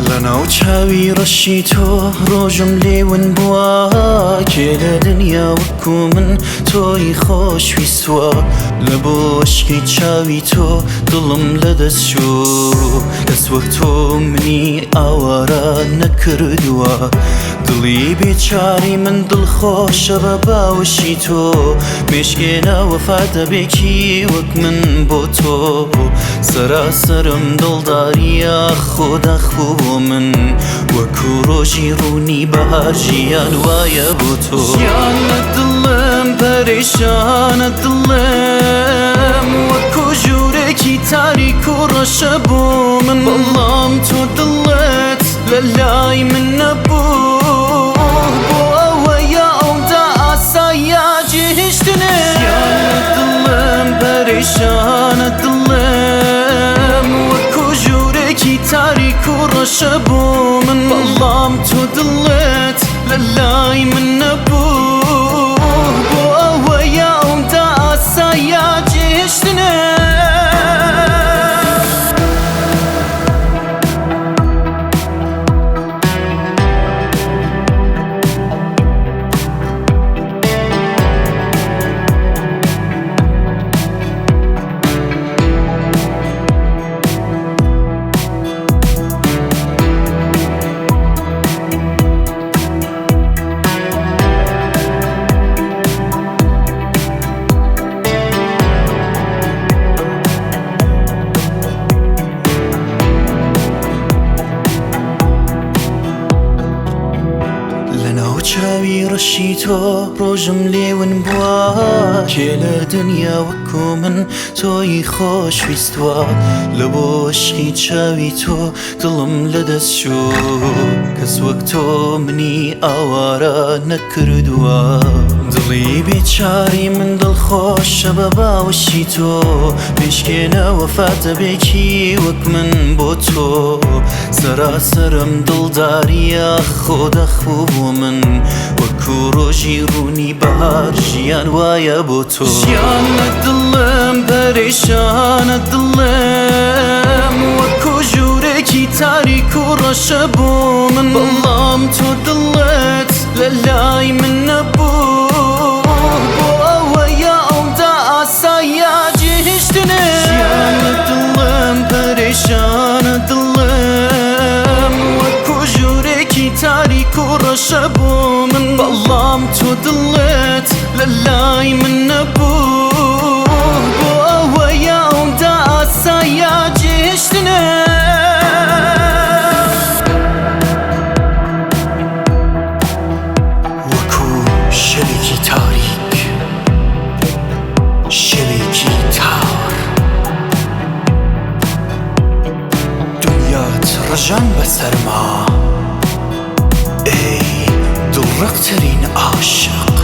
لەناو چاوی ڕەشی تۆ ڕۆژم لێ ون بووە، کێ لە دنیا وەکو من تۆی خۆشویستووە؟ لە بۆ ئەشکی چاوی تۆ دڵم لەدەست چوو، کەس وەک تۆ منی ئاوارە نەکردووە. دڵی بێچاری من دڵخۆشە بە باوەشی تۆ، مێشکێنە وەفا دەبێکی وەک من بۆ تۆ. سەراسەرم دڵداریە خۆدا خۆ بۆ من، وەکو ڕۆژی ڕوونی بەهار ژیان وایە بۆ تۆ. ژیانە دڵم پەرێشانە دڵم، وەکو ژوورێکی تاریک و ڕەشە بۆ من، بەڵام تۆ دڵت لە لای من نەبوو، بۆ ئەوەیە ئەودا ئاسایە جێهێشتنێ. ژیانە دڵم پەرێشانە دڵم، وەکو ژوورێکی تاریک و ڕەشە بۆ من، بەڵام تۆ دڵت لە لای من نەبوو، بۆ ئەوەیە ئەودا ئاسایە جێهێشتنێ. لەناو چاوی ڕەشی تۆ ڕۆژم لێ ون بووە، کێ لە دنیا وەکو من تۆی خۆشویستووە؟ لە بۆ عەشقی چاوی تۆ دڵم لەدەست چوو، کەس وەک تۆ منی ئاوارە نەکردووە. دڵی بێچاری من دڵخۆشە بە باوەشی تۆ، مێشکێنە وەفا دەبێکی وەک من بۆ تۆ. سەراسەرم دڵداریە خۆدا خۆ بۆ من، وەکو ڕۆژی ڕوونی بەهار ژیان وایە بۆ تۆ. ژیانە دڵم پەرێشانە دڵم، وەکو ژوورێکی تاریک و ڕەشە بۆ من، بەڵام تۆ دڵت لە لای من نەبوو، بۆ ئەوەیە ئەودا ئاسایە جێهێشتنێ. ژیانە دڵم پەرێشانە دڵم، وەکو ژوورێکی تاریک و ڕەشە بۆ من، بەڵام تۆ دڵت لە لای من نەبوو، بۆ ئەوەیە ئەودا ئاسایە جێهێشتنێ. وەکو شەوێکی تاریک، شەوێکی تار، دنیات ڕژان بەسەرما ئەی دڵڕەقترین عاشق.